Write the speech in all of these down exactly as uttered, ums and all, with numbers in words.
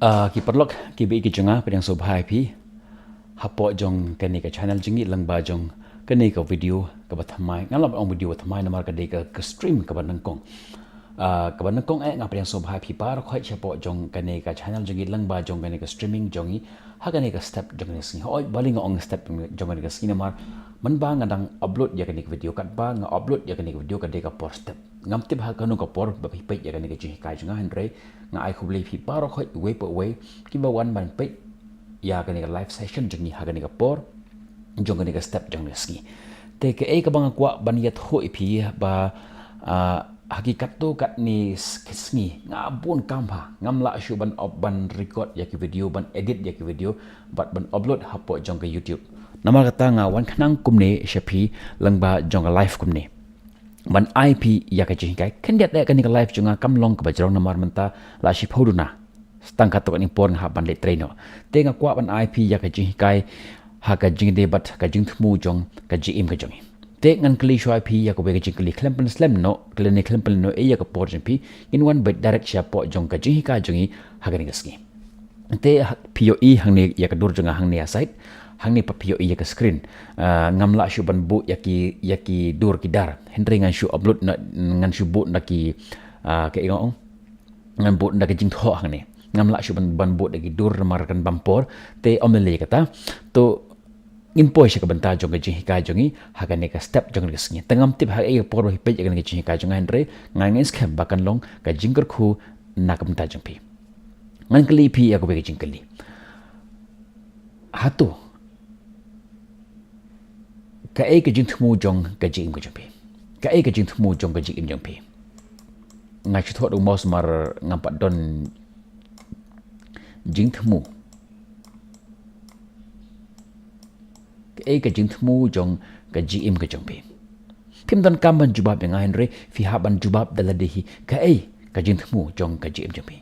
Ah, ki paralok, ki baieit ki jong nga, pdiang sngewbha ïa phi hapoh jong kane ka channel jong ngi, lyngba jong kane ka video kaba thymmai. Nga lah ban ong video ba thymmai namar ka dei ka, ka stream kaba nyngkong. Ah, kaba nyngkong eh, nga pdiang sngewbha ïa phi baroh khoit shapoh jong kane ka channel jong ngi, lyngba jong kane ka streaming jong ngi ha kane ka step jong kane ka sngi. Hooid, balei nga ong step jong kane ka sngi namar mynba nga dang upload ïa kane ka video, katba nga upload ïa kane ka video ka dei ka por step. Ngam tip ha kano ka por ba phi peit ïa kane ka jinghikai jong nga, hynrei nga ai khublei ïa phi baroh khoit uwei pa uwei kiba wan ban peit ïa kane ka live session jong ngi ha kane ka por jong kane ka step jong kane ka sngi. Te kaei kaba nga kwah ban ïathuh ïa phi ba, ah, ha ki katto katne s-, ki sngi nga bun kam bha, ngam lah shuh ban op, ban record ïa ki video, ban edit ïa ki video bad ban upload hapoh jong ka YouTube. Namar kata nga wan khnang kumne sha phi lyngba jong ka live kumne ban ai phi ïa ka jinghikai. Khyndiat eh, kane ka live jong nga kam long kaba jrong namar mynta la shiphew duna. Tang katto katne por nga hap ban leit trei noh. Te nga kwah ban ai phi ïa ka jinghikai ha ka jingïadei bad ka jingthmu jong ka jingim ka jong ngi. Te ngan kylli shuwa ïa phi ïa kawei ka jingkylli khlem pynslem noh, kylli ne khlem pynslem noh eh ïa ka por jong phi, ngin wan beit direct shapoh jong ka jinghikai jong ngi ha kane ka sngi. Te ha, phi ïohi hangne ïa ka dur jong nga hangne ïa side, hangne pat phi ïohi ïa ka screen. Ah, ngam lah shuh ban buh ïa ki, ïa ki dur ki dar. Hynrei ngan shu upload na, ngan shu buh na ki, ah, kaei nga ong, ngan buh na ka jingthoh hangne. Ngam lah shuh ban, ban buh da ki dur namar kan bam por. Te ym lei lei kata. To ngin poi sha ka bynta jong ka jinghikai jong ngi ha kane ka step jong kane ka sngi. Te ngam tip ha ei ka por ba phi peit ïa kane ka jinghikai jong nga, hynrei nga ngeit skhem ba kan long ka jingkyrkhu na ka bynta jong phi. Ngan kylli phi ïa kawei ka jingkylli. Hato kaei ka jingthmu jong ka jingim ka jong phi? Kaei ka jingthmu jong ka jingim jong phi? Nga shu thoh da u mouse namar ngam pat don jingthmu. Kaei ka jingthmu jong ka jingim ka jong phi? Phim donkam ban jubab ïa nga, hynrei phi hap ban jubab da lade hi, kaei ka jingthmu jong ka jingim jong phi?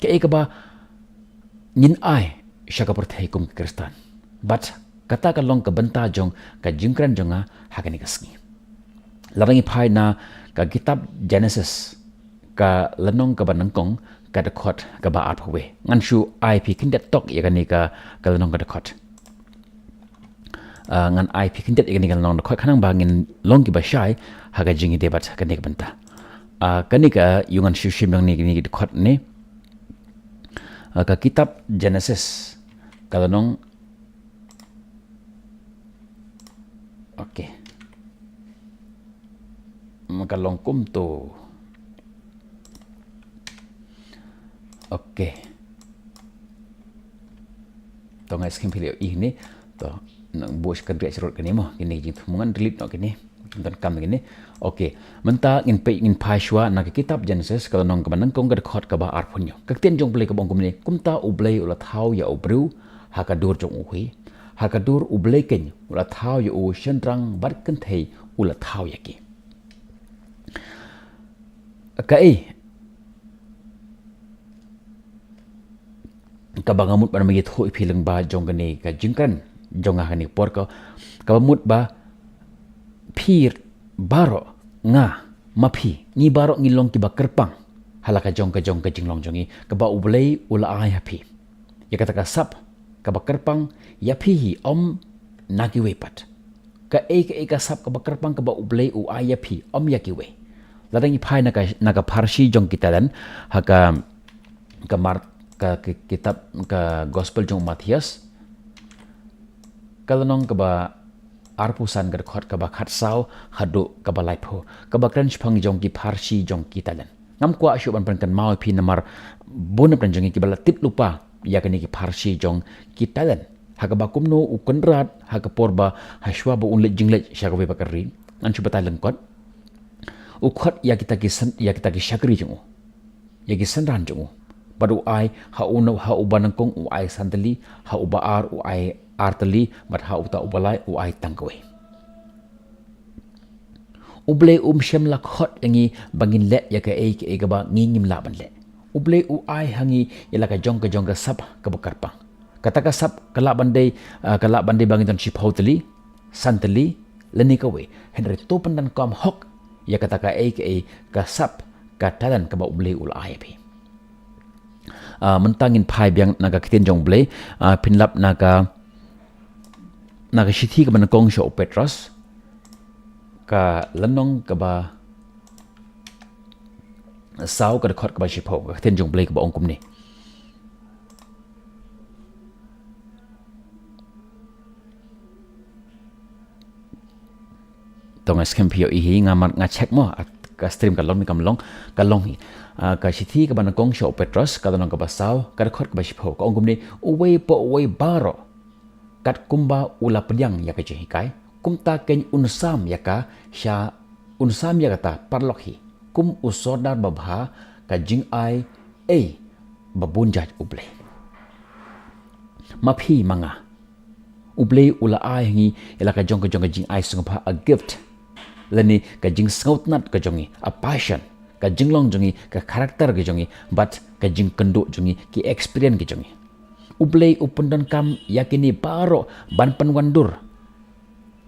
Kaei kaba ngin ai sha ka pyrthei kum ki Khristan? Bad kata ka long ka bynta jong ka jingkren jong nga ha kane ka sngi. Lada ngi phai na ka kitab Genesis, ka lynnong kaba nyngkong, ka dkhot kaba arphew wei. Ngan shu ai phi khyndiat tok ïa kane ka, ka lynnong ka dkhot. Ah, ngan ai phi khyndiat ïa kane ka lynnong dkhot khnang ba ngin long kiba shai ha ka jingïadei bad kane ka bynta. Ah, kane ka, ïa ngan shu shim ïa kane, kane ka dkhot ne. Ah, ka kitab Genesis, ka lynnong, okay. Ma ka long kumto. Okay. To nga skhem phi ïohi ne. To nang buh sha ka dkhot sharud kane mo. Kine jingthmu, ngan delete noh kine. Donkam kine. Okay. Mynta ngin peit, ngin phai shuwa na ka kitab Genesis ka lynnong kaba nyngkong ka dkhot kaba arphew hynñiew. Ka ktien jong U Blei kaba ong kumne, kumta U Blei u la thaw ïa u briew ha ka dur jong u hi. Ha ka dur U Blei keiñ u la thaw ïa u, shynrang bad kynthei u la thaw ïa ki. Kaei kaba nga mut ban ïathuh ïa phi lyngba jong kane ka jingkren jong nga ha kane ka por, ka, kaba mut ba phi baroh, nga, ma phi, ngi baroh ngi long kiba kyrpang ha la ka jong ka jong ka jinglong jong ngi kaba U Blei u la ai ha phi. Ïa kata ka sap kaba kyrpang ïa phi hi, ym na kiwei pat. Kaei kaei ka sap kaba kyrpang kaba U Blei u ai ïa phi, ym ïa kiwei. Lada ngi phai na ka, na ka pharshi jong ki talent ha ka, ka Mar-, ka, ka kitab, ka Gospel jong u Mathaios, ka lynnong kaba arphew san ka dkhot kaba khatsaw haduh kaba laiphew, kaba kren shaphang jong ki pharshi jong ki talent. Ngam kwah shuh ban pynkynmaw ïa phi namar bun na pdeng jong ngi kiba la tip lypa ïa kine ki pharshi jong ki talent. Ha kaba kumno u Kynrad ha ka por ba hashwa ba un leit jingleit sha kawei pat ka ri, ngan shu batai lyngkot. U khot ïa kita ki syn-, ïa kita ki shakri jong u, ïa ki synran jong u. Bad u ai ha u, ha uba nyngkong u ai san tylli, ha uba ar u ai ar tylli, bad ha uta uba lai u ai tang kawei. U Blei um shym la khot ïa ngi ba ngin leh ïa kaei kaei kaba ngi ngim lah ban leh. U Blei u ai ha ngi ïa la ka jong ka jong ka sap kaba kyrpang. Kata ka sap ka lah ban dei, ah, ka lah ban dei ba ngin don shiphew tylli, san tylli, lane kawei. Hynrei to pyndonkam hok ïa kata kaei kaei ka sap, ka talent kaba U Blei u la ai ïa phi. Ah, mynta ngin phai biang na ka ktien jong U Blei, ah, phin lap na ka, na ka shithi kaba nyngkong sha u Petros, ka lynnong kaba saw, ka dkhot kaba shiphew, ka ktien jong U Blei kaba ong kumne. To nga skhem phi ïohi hi, nga mar nga check mo, ah, ka stream ka long ne kam long, ka long hi. Ah, ka shithi kaba nyngkong sha u Petros, ka lynnong kaba saw, ka dkhot kaba shiphew, ka ong kumne, uwei pa uwei baroh kat kumba u la pdiang ïa ka jinghikai, kumta keiñ un sam ïa ka sha, un sam ïa kata paralok hi, kum u sordar babha ka jingai ei ba bun jait U Blei. Ma phi ma nga, U Blei u la ai ha ngi ïa la ka jong ka jong ka jingai sngewbha, a gift, lane ka jingsngewtynnat ka jong ngi, a passion, ka jinglong jong ngi, ka character ka jong ngi, bad ka jingkynduh jong ngi, ki experience ka jong ngi. U Blei u pyndonkam ïa kine baroh ban pynwandur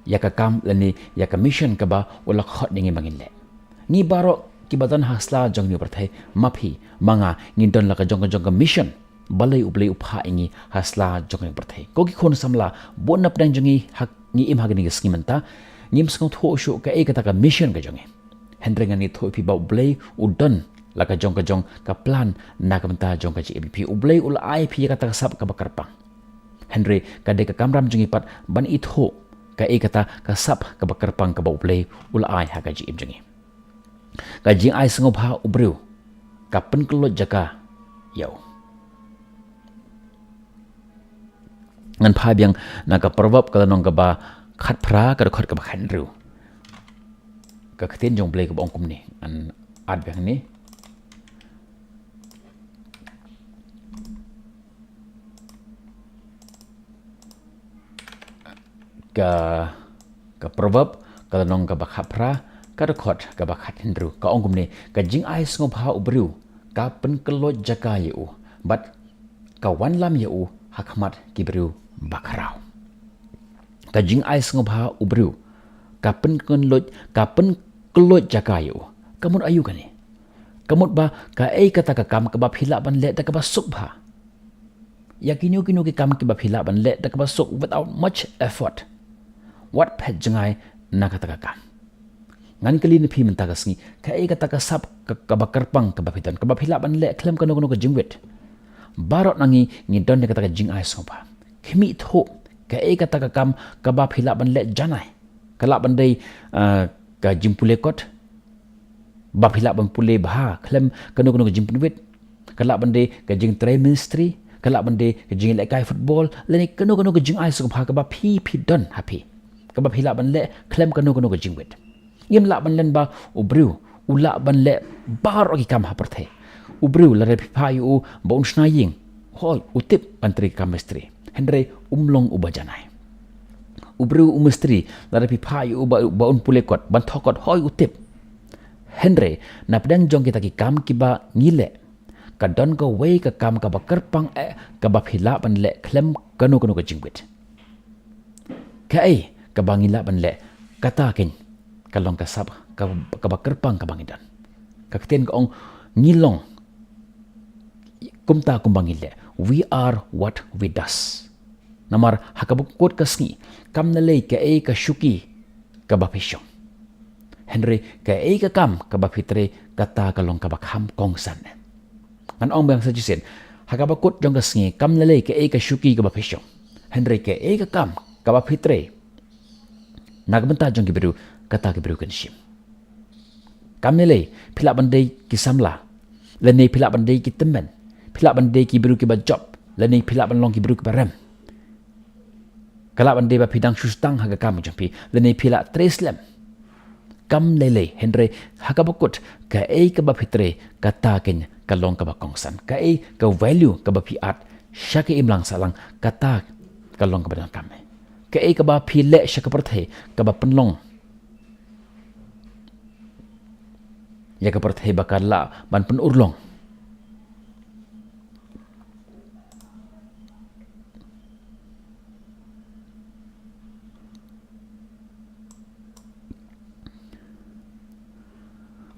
ïa ka kam lane ïa ka mission kaba u la khot ïa ngi ba ngin leh. Ngi baroh kiba don ha sla jong une u pyrthei, ma phi ma nga, ngin don la ka jong ka jong ka mission. Balei U Blei u phah ïa ngi ha sla jong une u pyrthei? Ko ki khun samla, bun na pdeng jong ngi ha, ngi im ha kane ka sngi mynta, ngim sngewthuh shuh kaei kata ka mission ka jong ngi. Hynrei ngan ïathuh ïa phi ba U Blei u don la ka jong ka jong ka plan na ka bynta jong ka jingim phi. U Blei u la ai phi ïa kata ka sap kaba kyrpang. Hynrei ka dei ka kamram jong ngi pat ban ithuh kaei kata ka sap kaba kyrpang kaba U Blei u la ai ha ka jingim jong ngi. Ka jingai sngewbha u briew ka pynkhlaiñ jaka ïa u. Ngan phai biang na ka Proverb ka lynnong kaba khatphra, ka dkhot kaba khathynriew. Ka ktien jong U Blei kaba ong kumne, ngan add biang ne. Ka, ka Proverb ka lynnong kaba khatphra, ka dkhot kaba khathynriew, ka ong kumne, ka jingai sngewbha u briew ka pynkhlaiñ jaka ïa u, bad ka wanlam ïa u ha khmat ki briew bakhraw. Ka jingai sngewbha u briew ka pynkhlaiñ, ka pynkhlaiñ jaka ïa u. Ka mut aïu kane? Ka mut ba kaei kata ka kam kaba phi lah ban leh da kaba suk bha. Ïa kino kino ki kam kiba phi lah ban leh da kaba suk, without much effort. Wat phet jngai na kata ka kam. Ngan kylli na phi mynta ka sngi, kaei kata ka sap ka, kaba kyrpang kaba phi don, kaba phi lah ban leh khlem kano kano ka jingwit? Baroh na ngi ngi don ïa kata ka jingai sngewbha. Khmih thuh, kaei kata ka kam kaba phi lah ban leh janai? Ka lah ban dei, ah, ka jingpule kot, ba phi lah ban pule bha khlem kano kano ka jingpynwit. Ka lah ban dei ka jingtrei ministry, ka lah ban dei ka jinglehkai football, lane kano kano ka jingai sngewbha kaba phi, phi don ha phi, kaba phi lah ban leh khlem kano kano ka jingwit. Ngim lah ban len ba u briew u lah ban leh baroh ki kam ha pyrthei. U briew lada phi phah ïa u ba un shna ïing, hooid u tip ban trei kam mistri, hynrei um long uba janai. U briew u mistri, lada phi phah ïa u ba, ba un pule kot, ban thoh kot, hooid u tip. Hynrei na pdeng jong kita ki kam kiba ngi leh, ka don kawei ka kam kaba kyrpang eh kaba phi lah ban leh khlem kano kano ka jingwit. Kaei kaba ngi lah ban leh, kata keiñ ka long ka sap kaba, kaba kyrpang kaba ngi don. Ka ktien ka ong, ngi long kumta kumba ngi leh. We are what we does. Namar ha kaba kut ka sngi, kam na lei kaei ka shuki kaba phi shong, hynrei kaei ka kam kaba phi trei, kata ka long kaba kham kongsan. Ngan ong biang sa shisien, ha kaba kut jong ka sngi, kam na lei kaei ka shuki kaba phi shong, hynrei kaei ka kam kaba phi trei, Na ka bynta jong ki briew, kata ki briew kin shim. Kam lei lei, phi lah ban dei ki samla, lane phi lah ban dei ki tymmen, phi lah ban dei ki briew kiba jop, lane phi lah ban long ki briew kiba rem. Ka lah ban dei ba phi dang shu sdang ha ka kam jong phi, lane phi lah trei slem. Kam lei lei, hynrei ha kaba kut, kaei kaba phi trei, kata kein ka long kaba kongsan. Kaei ka value kaba phi add sha ka imlang sahlang, kata ka long kaba donkam. Kaei kaba phi leh sha ka pyrthei, kaba pynlong ïa ka pyrthei ba ka lah ban pynurlong.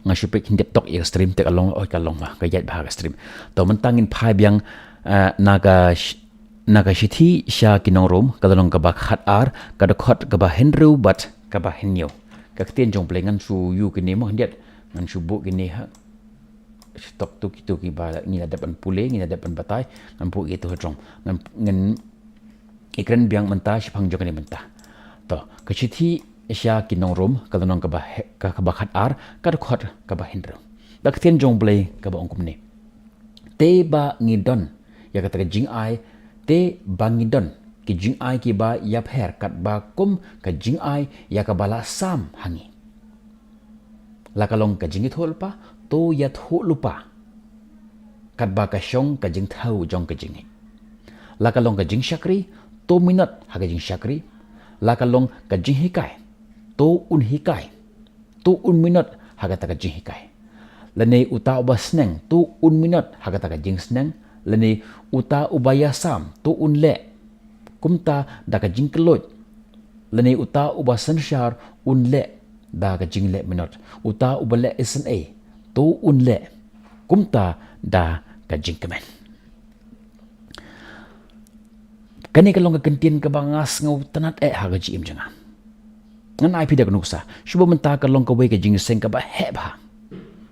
Nga shu peit khyndiat tok ïa ka stream te ka long, oi ka long ma, ka ïaid bha ka stream. To mynta ngin phai biang, eh, na ka sh-, na ka shithi sha ki nong Rom, ka lynnong kaba khatar, ka dkhot kaba hynriew bad kaba hynñiew. Ka ktien jong U Blei ngan shu ïoh kine mo khyndiat, ngan shu buh kine ha. Stok tu kitu kiba ngi la dep ban pule, ngi la dep ban batai, ngan buh ïa tu ha jrong. Ngan, ngan ïakren biang mynta shaphang jong kane mynta. To, ka shithi sha ki nong Rom, ka lynnong kaba he-, ka, kaba khatar, ka dkhot kaba hynriew. Da ka ktien jong U Blei kaba ong kumne. Te ba ngi don ïa kata ka jingai, te ba ngi don ki jingai kiba ïapher katba kum ka jingai ïa kaba la sam ha ngi. La ka long ka jingïathuhlypa, to ïathuhlypa katba ka shong ka jingthew jong ka jingngeit. La ka long ka jingshakri, to minot ha ka jingshakri. La ka long ka jinghikai, to un hikai, to un minot ha kata ka jinghikai. Lane uta uba sneng, to un minot ha kata ka jingsneng. Lane uta uba ïasam, to un leh kumta da ka jingkylluid. Lane uta uba synshar un leh da ka jingleh minot. Uta uba leh isynei, to un leh kumta da ka jingkmen. Kane ka long ka kyntien kaba nga sngewtynnad eh ha ka jingim jong nga. Ngan ai phi da ka nuksa, shuwa mynta ka long kawei ka jingïaseng kaba heh bha.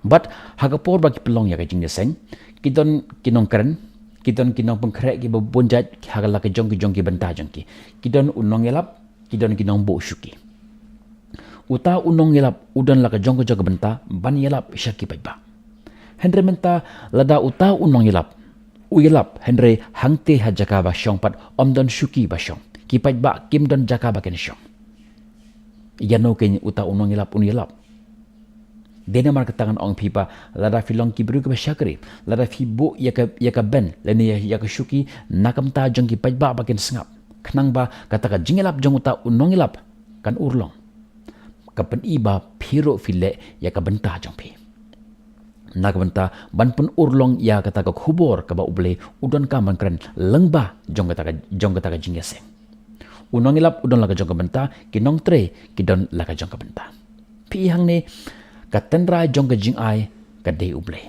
Bad ha ka por ba ki pynlong ïa ka jingïaseng, ki don ki nongkren, ki don ki nongpynkhreh kiba bun jait ha la ka jong ki jong ki bynta jong ki. Ki don u nongïalap, ki don ki nongbuh shuki. Uta u nongïalap u don la ka jong ka jong ka bynta ban ïalap sha ki paidbah. Hynrei mynta lada uta u nongïalap u ïalap, hynrei hangtei ha jaka ba shong pat ym don shuki ba shong, ki paidbah kim don jaka ba kin shong, ïa no kein uta u nongïalap un ïalap? Dei namar kata ngan ong phi ba lada phi long ki briew kiba shakri, lada phi buh ïa ka, ïa ka ben lane ïa, ïa ka shuki na ka bynta jong ki paidbah ba kin sngap, khnang ba kata ka jingïalap jong uta u nongïalap kan urlong, ka pyni ba phi ruh phi leh ïa ka bynta jong phi na ka bynta ban pynurlong ïa kata ka khubor kaba U Blei u donkam ban kren lyngba jong kata ka, jong kata ka jingïaseng. U nongïalap u don la ka jong ka bynta, ki nongtrei ki don la ka jong ka bynta. Phi i hangne, ka tynrai jong ka jingai ka dei U Blei.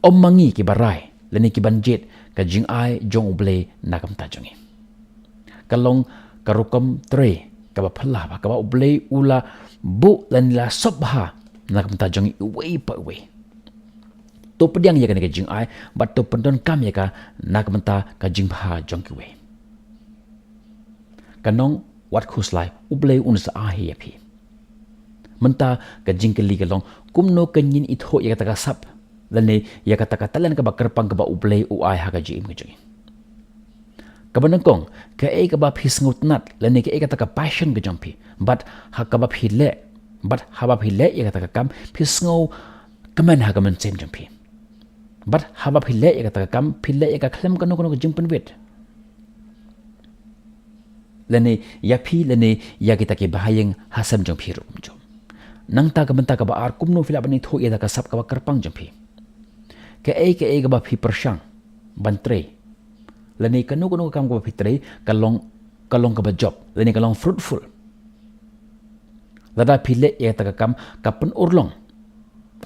Ym ma ngi kiba rai lane kiban jied ka jingai jong U Blei na ka bynta jong ngi. Ka long ka rukom trei kaba phylla bha kaba U Blei u la buh lane la sop bha na ka bynta jong ngi iwei pa iwei. To pdiang ïa kane ka jingai bad to pyndonkam ïa ka na ka bynta ka jingbha jong kiwei. Ka nong, wat khuslai, U Blei un sa ai ïa phi. Mynta ka jingkylli ka long, kumno kan ngin ithuh ïa kata ka sap lane ïa kata ka talent kaba kyrpang kaba U Blei u ai ha ka jingim ka jong ngi? Kaba nyngkong, kaei kaba phi sngewtynnad lane kaei kata ka passion ka jong phi, bad ha kaba phi leh, bad haba phi leh ïa kata ka kam phi sngewkmen ha ka mynsiem jong phi. Bad haba phi leh ïa kata ka kam phi leh ïa ka khlem kano kano ka jingpynwit lane ïa phi lane ïa kita kiba ha ïing ha sem jong phi ruh kumjuh. Nangta ka bynta kaba ar, kumno phi lah ban ithuh ïa kata ka sap kaba kyrpang jong phi? Kaei kaei kaba phi pyrshang ban trei lane kano kano ka kam kaba phi trei ka long, ka long kaba jop lane ka long fruitful. Lada phi leh ïa kata ka kam ka pynurlong,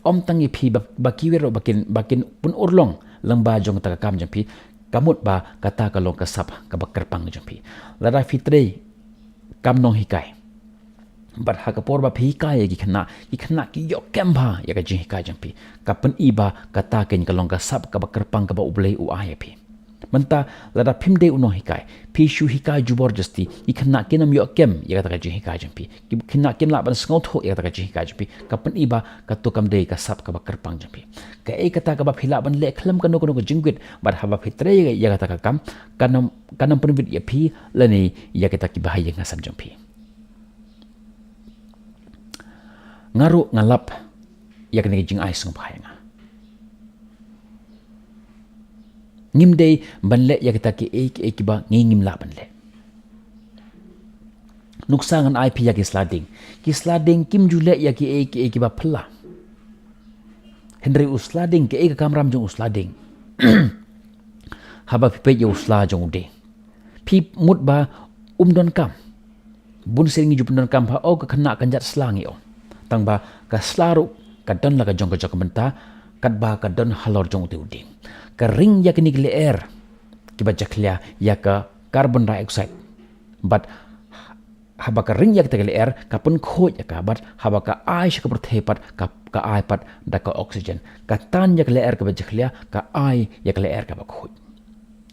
ym tang ïa phi ba, ba kiwei ruh ba kin, ba kin pynurlong lyngba jong kata ka kam jong phi, ka mut ba kata ka long ka sap kaba kyrpang jong phi. Lada phi trei kam nonghikai bad ha ka por ba phi hikai ïa ki khynnah, ki khynnah ki ïoh kem bha ïa ka jinghikai jong phi, ka pyni ba kata kein ka long ka sap kaba kyrpang kaba U Blei u ai ïa phi. Mynta lada phim dei u nonghikai, phi shu hikai jubor jasti, ki khynnah kin ym ïoh kem ïa kata ka jinghikai jong phi. Ki khynnah kim lah ban sngewthuh ïa kata ka jinghikai jong phi. Ka pyni ba kato kam dei ka sap kaba kyrpang jong phi. Kaei kata kaba phi lah ban leh khlem kano kano ka jingwit, bad haba phi trei ïa kata ka kam, kan ym, kan ym pynwit ïa phi lane ïa kita kiba ha ïing ha sem jong phi. Nga ruh nga lap ïa kane ka jingai sngewbha ïa nga. Ngim dei ban leh ïa kita kiei kiei kiba ngi ngim lah ban leh. Nuksa ngan ai phi ïa ki sla dieng. Ki sla dieng kim ju leh ïa kiei kiei kiba phylla. Hynrei u sla dieng, kaei ka kamram jong u sla dieng? Haba phi peit ïa u sla jong u dieng, phi mut ba um donkam. Bun sien ngi ju pyndonkam ba, oh, ka khynnah kan jat sla, ngi ong. Tang ba ka sla ruh ka don la ka jong ka jong ka bynta, katba ka don halor jong u te u dieng. Ka ring ïa kine ki lyer kiba jakhlia ïa ka carbon dioxide. Bad haba ka ring ïa kita ki lyer, ka pynkhuid ïa ka, bad haba ka ai sha ka pyrthei pat, ka, ka ai pat da ka oxygen. Ka tan ïa ka lyer kaba jakhlia, ka ai ïa ka lyer kaba khuid.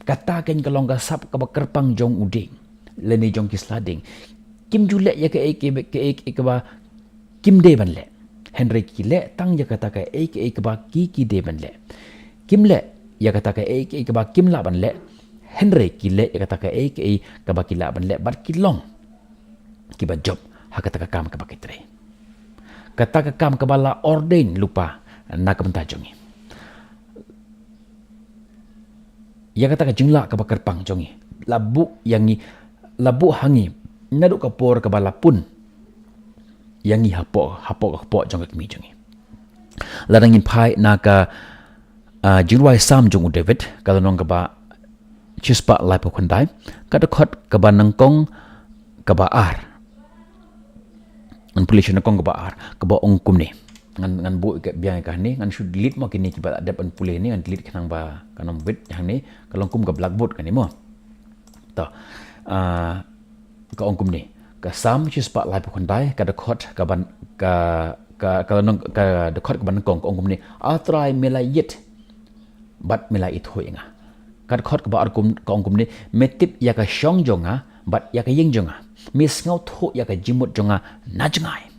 Kata kein ka long ka sap kaba kyrpang jong u dieng lane jong ki sla dieng. Kim ju leh ïa kaei kaei kaei kaei kaba kim dei ban leh. Hynrei ki leh tang ïa kata kaei kaei kaba ki, ki dei ban leh. Kim leh ïa kata kaei kaei kaba kim lah ban leh. Hynrei ki leh ïa kata kaei kaei kaba ki lah ban leh, bad ki long kiba jop ha kata ka kam kaba ki trei. Kata ka kam kaba la ordain lypa na ka bynta jong ngi. Ïa kata ka jinglah kaba kyrpang jong ngi la buh ïa ngi, la buh ha ngi naduh ka por kaba la pun ïa ngi hapoh, hapoh ka kpoh jong ka kmie jong ngi. Lada ngin phai na ka, ah, jingrwai Salm jong u David, ka lynnong kaba shispah laiphew khyndai, ka dkhot kaba nyngkong kaba ar. Ngan pule sha nyngkong kaba ar, kaba ong kumne. Ngan, ngan buh ïa ka biang ïa kane, ngan shu delete mo kine kiba la dep ban pule ne, ngan delete khnang ba kan ym wit hangne, ka long kum ka blackboard kane mo. To, ah, ka ong kumne. Ka Salm shispah laiphew khyndai, ka dkhot kaba n-, ka, ka, ka lynnong, ka dkhot kaba nyngkong, ka ong kumne. A Trai, me la ïit bad me la ithuh ïa nga. Ka dkhot kaba ar kum, ka ong kumne, me tip ïa ka shong jong nga bad ïa ka ïing jong nga. Me sngewthuh ïa ka jingmut jong nga na jngai.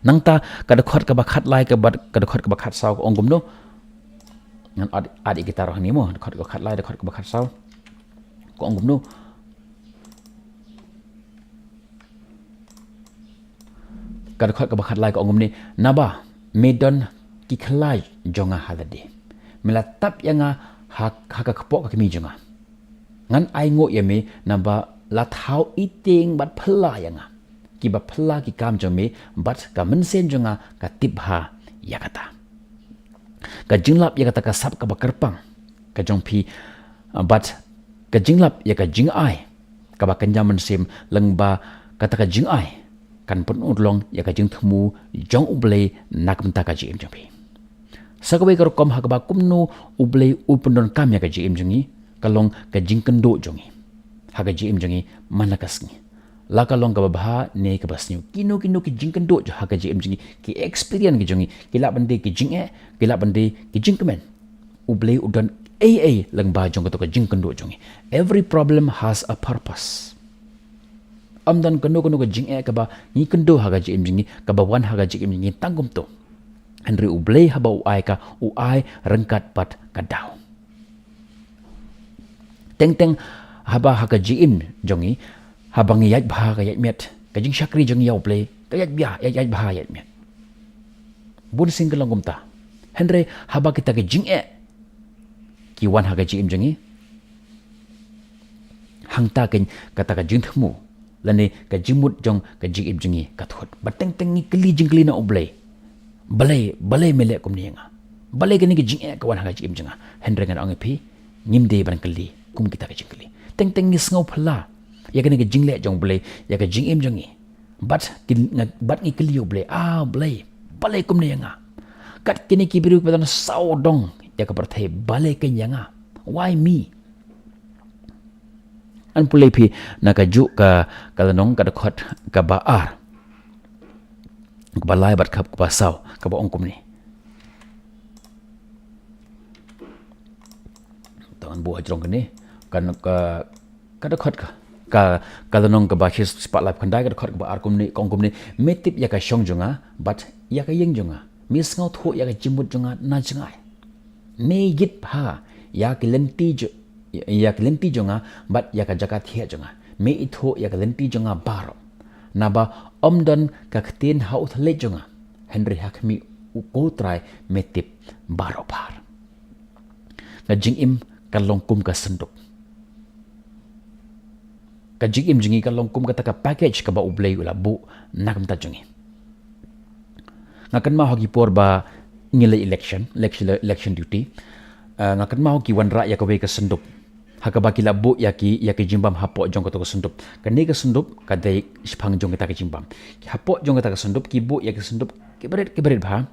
Nangta ka dkhot kaba khatlai, kaba, ka dkhot kaba khatsaw, ka ong kumno. Ngan add, add ïa kita ruh hangne mo, dkhot kaba khatlai, dkhot kaba khatsaw. Ka ong kumno. Ka dkhot kaba khatlai ka ong kumne, naba me don ki khlai jong nga ha lade. Me la tap ïa nga ha, ha ka kpoh ka kmie jong nga. Ngan ainguh ïa me naba la thaw itieng bad phylla ïa nga. Kiba phylla ki kam jong me bad ka mynsiem jong nga ka tip bha ïa kata. Ka jinglap ïa kata ka sap kaba kyrpang ka jong phi, bad ka jinglap ïa ka jingai kaba kynja mynsiem, lyngba kata ka jingai kan pynurlong ïa ka jingthmu jong U Blei na ka bynta ka jingim jong phi. Sa kawei ka rukom ha kaba kumno U Blei u pyndonkam ïa ka jingim jong ngi, ka long ka jingkynduh jong ngi ha ka jingim jong ngi man la ka sngi. La ka long kaba bha ne kaba sniew, kino kino ki jingkynduh jong ha ka jingim jong ngi, ki experience ki jong ngi, ki lah ban dei ki jingeh, ki lah ban dei ki jingkmen. U Blei u don ei ei lyngba jong kato ka jingkynduh jong ngi. Every problem has a purpose. Ym don kano kano ka jingeh kaba ngi kynduh ha ka jingim jong ngi, kaba wan ha ka jingim jong ngi tang kumto. Hynrei U Blei haba u ai ka, u ai ryngkat bad ka daw. Teng teng haba ha ka jingim jong ngi, haba ngi ïaid bha ka ïaid miet, ka jingshakri jong ngi ïa U Blei ka ïaid bha, ïaid, ïaid bha ïaid miet. Bun sien ka long kumta. Hynrei haba kita ki jingeh ki wan ha ka jingim jong ngi, hangta kein kata ka jingthmu lane ka jingmut jong ka jingim jong ngi ka thut. Bad teng teng ngi kylli jingkylli na U Blei. Balei, balei me leh kumne ïa nga? Balei kane ka jingeh ka wan ha ka jingim jong nga? Hynrei ngan ong ïa phi, ngim dei ban kylli kum kita ka jingkylli. Teng teng ngi sngew phylla ïa kane ka jingleh jong U Blei ïa ka jingim jong ngi. Bad ki, nga, bad ngi kylli U Blei, ah Blei, balei kumne ïa nga? Kat kine ki briew kiba don saw dong ïa ka pyrthei, balei kein ïa nga? Why me? Ngan pule phi na kajuh ka, ka lynnong, ka dkhot kaba ar, kaba lai bad kaba saw, kaba ong kumne. To ngan buh hajrong kane. Ka, ka, ka dkhot ka, ka, ka lynnong kaba shispah laiphew khyndai, ka dkhot kaba ar kumne, ka ong kumne: Me tip ïa ka shong jong nga bad ïa ka ïing jong nga. Me sngewthuh ïa ka jingmut jong nga na jngai. Me ïit bha ïa ki lynti jo-, ïa ki lynti jong nga bad ïa ka jaka thiah jong nga. Me ithuh ïa ki lynti jong nga baroh. Naba ym don ka ktien ha u thylliej jong nga, hynrei ha khmih, ko Trai, me tip baroh phar. Ka jingim ka long kum ka syndup. Ka jingim jong ngi ka long kum kata ka package kaba U Blei u la buh na ka bynta jong ngi. Nga kynmaw ha ki por ba ngi leh election, election, election duty. Ah, nga kynmaw ki wanrah ïa kawei ka syndup ha kaba ki la buh ïa ki, ïa ki jingbam hapoh jong kato ka syndup. Kane ka syndup ka dei shaphang jong kita ki jingbam. Hapoh jong kata ka syndup ki buh ïa ki syndup ki barit, ki barit bha.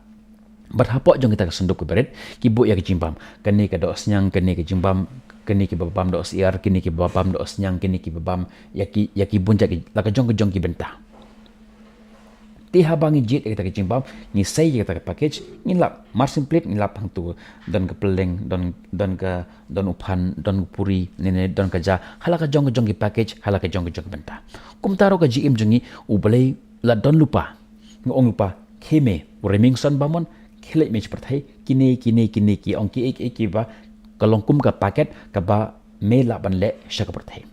Bad hapoh jong kita ka syndup ki barit ki buh ïa ki jingbam. Kane ka dohsniang, kane ka jingbam, kane kiba bam dohsyiar, kane kiba bam dohsniang, kane kiba bam ïa ki, ïa ki bun jait, la ka jong ka jong ki bynta. Te haba ngi jied ïa kita ki jingbam, ngi sei ïa kita ki package, ngi lap, mar sympliet ngi lap hangto, don ka pylleng, don, don ka, don u phan, don u puri, ne, ne, don ka ja, ha la ka jong ka jong ki package, ha la ka jong ka jong ki bynta. Kumta ruh ka jingim jong ngi, U Blei la don lypa. Nga ong lypa, khie me u rymmiang son bamon, khie leit me sha pyrthei, kine, kine, kine ki ong ki, ki, ki, kiba ka long kum ka package kaba me lah ban leh sha ka pyrthei.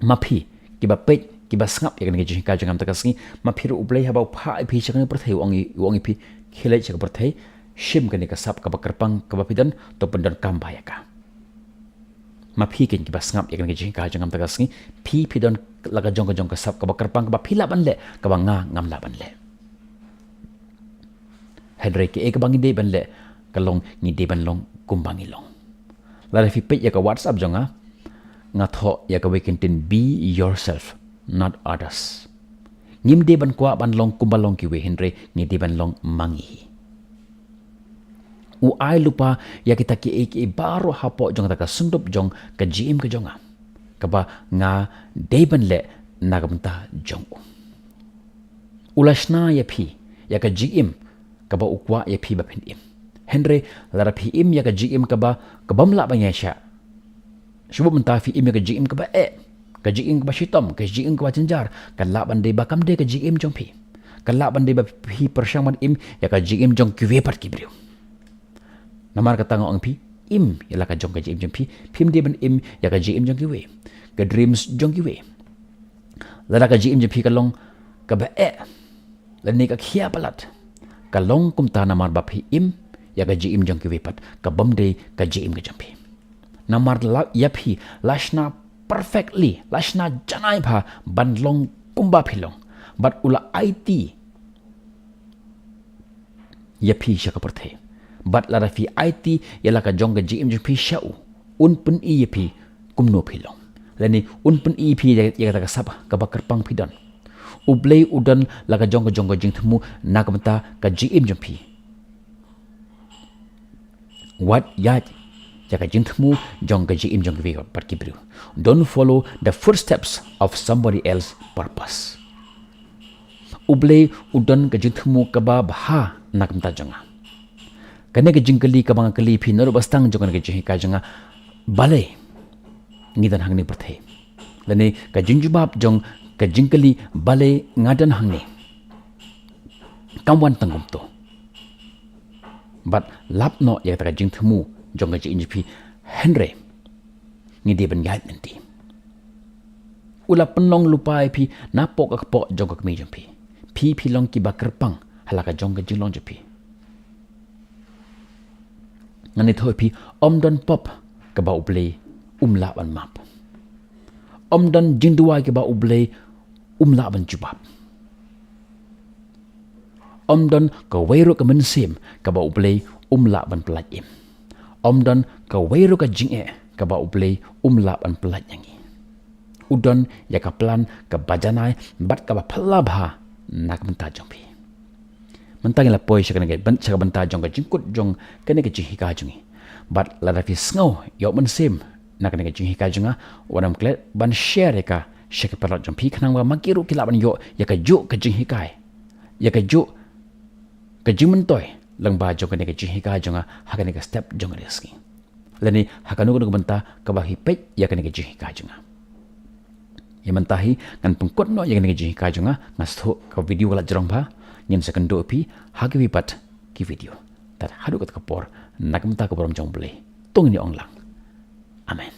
Ma phi kiba peit, kiba sngap ïa kane ka jinghikai jong nga mynta ka sngi, ma phi ruh U Blei haba u phah ïa phi sha kane ka pyrthei, u ong ïa, u ong ïa phi, khie leit sha ka pyrthei, shim kane ka sap kaba kyrpang kaba phi don, to pyndonkam bha ïa ka. Ma phi kein kiba sngap ïa kane ka jinghikai jong nga mynta ka sngi, phi, phi don la ka jong ka jong ka sap kaba kyrpang kaba phi lah ban leh, kaba nga ngam lah ban leh. Hynrei kaei kaba ngi dei ban leh, ka long ngi dei ban long kumba ngi long. Lada phi peit ïa ka WhatsApp jong nga, nga thoh ïa kawei kyntien: Be yourself, not others. Ngim dei ban kwah ban long kumba long kiwei, hynrei ngi dei ban long ma ngi hi. U ai lypa ïa kita kiei kiei baroh hapoh jong kata ka syndup jong ka jingim ka jong nga, kaba nga dei ban leh na ka bynta jong u. U la shna ïa phi ïa ka jingim kaba u kwah ïa phi ba phin im. Hynrei lada phi im ïa ka jingim kaba, kabym lah ban ïaishah, shu buh mynta phi im ïa ka jingim kaba eh, ka jingim kaba shitom, ka jingim kaba jynjar, ka lah ban dei ba kam dei ka jingim jong phi. Ka lah ban dei ba phi pyrshang ban im ïa ka jingim jong kiwei pat ki briew. Namar kata nga ong phi, im ïa la ka jong ka jingim jong phi, phim dei ban im ïa ka jingim jong kiwei, ka dreams jong kiwei. Lada ka jingim jong phi ka long kaba eh, lane ka khia palat, ka long kumta namar ba phi im ïa ka jingim jong kiwei pat, kabym dei ka jingim ka jong phi. Namar la ïa phi la shna perfectly, la shna janai bha ban long kumba phi long. Bad u la aiti ïa phi sha ka pyrthei. Bad lada phi aiti ïa la ka jong ka jingim jong phi sha u, un pyni ïa phi kumno phi long, lane un pyni ïa phi ïa, ïa kata ka sap kaba kyrpang phi don. U Blei u don la ka jong ka jong ka jingthmu na ka bynta ka jingim jong phi. Wat ïaid ïa ka jingthmu jong ka jingim jong kiwei pat ki briew. Don't follow the footsteps of somebody else's purpose. U Blei u don ka jingthmu kaba bha na ka bynta jong nga. Kane ka jingkylli kaba nga kylli phi naduh ba sdang jong kane ka jinghikai jong nga, balei ngi don hangne pyrthei, lane ka jingjubab jong ka jingkylli balei nga don hangne, kam wan tang kumto. Bad lap noh ïa kata ka jingthmu jong ka jingim jong phi, hynrei ngi dei ban ïaid lynti. U la pynlong lypa ïa phi napoh ka kpoh jong ka kmie jong phi. Phi, phi long kiba kyrpang ha la ka jong ka jinglong jong phi. Ngan ïathuh ïa phi, ym don pop kaba U Blei um lah ban map. Ym don jingduwai kaba U Blei um lah ban jubab. Ym don kawei ruh ka mynsiem kaba U Blei um lah ban pyllait im. Ym don kawei ruh ka jingeh kaba U Blei um lah ban pyllait ïa ngi. U don ïa ka plan kaba janai bad kaba phylla bha na ka bynta jong phi. Mynta ngi la poi sha kane ka byn-, sha ka bynta jong ka jingkut jong kane ka jinghikai jong ngi. Bad lada phi sngew ïoh mynsiem na kane ka jinghikai jong nga, wat nym klet ban share ïa ka sha ki paralok jong phi, khnang ba ma ki ruh ki lah ban ïoh ïa kajuh ka jinghikai, ïa kajuh ka jingmyntoi lyngba jong kane ka jinghikai jong nga ha kane ka step jong kane ka sngi. lane ha kano kano ka bynta kaba phi peit ïa kane ka jinghikai jong nga. Ïa mynta hi ngan pynkut noh ïa kane ka jinghikai jong nga, nga sngewthuh ka video ka la jrong bha, ngin sa kynduh ïa phi ha kiwei pat ki video. Tad haduh kata ka por, na ka bynta ka burom jong U Blei, to ngin ïa ong lang. Amen.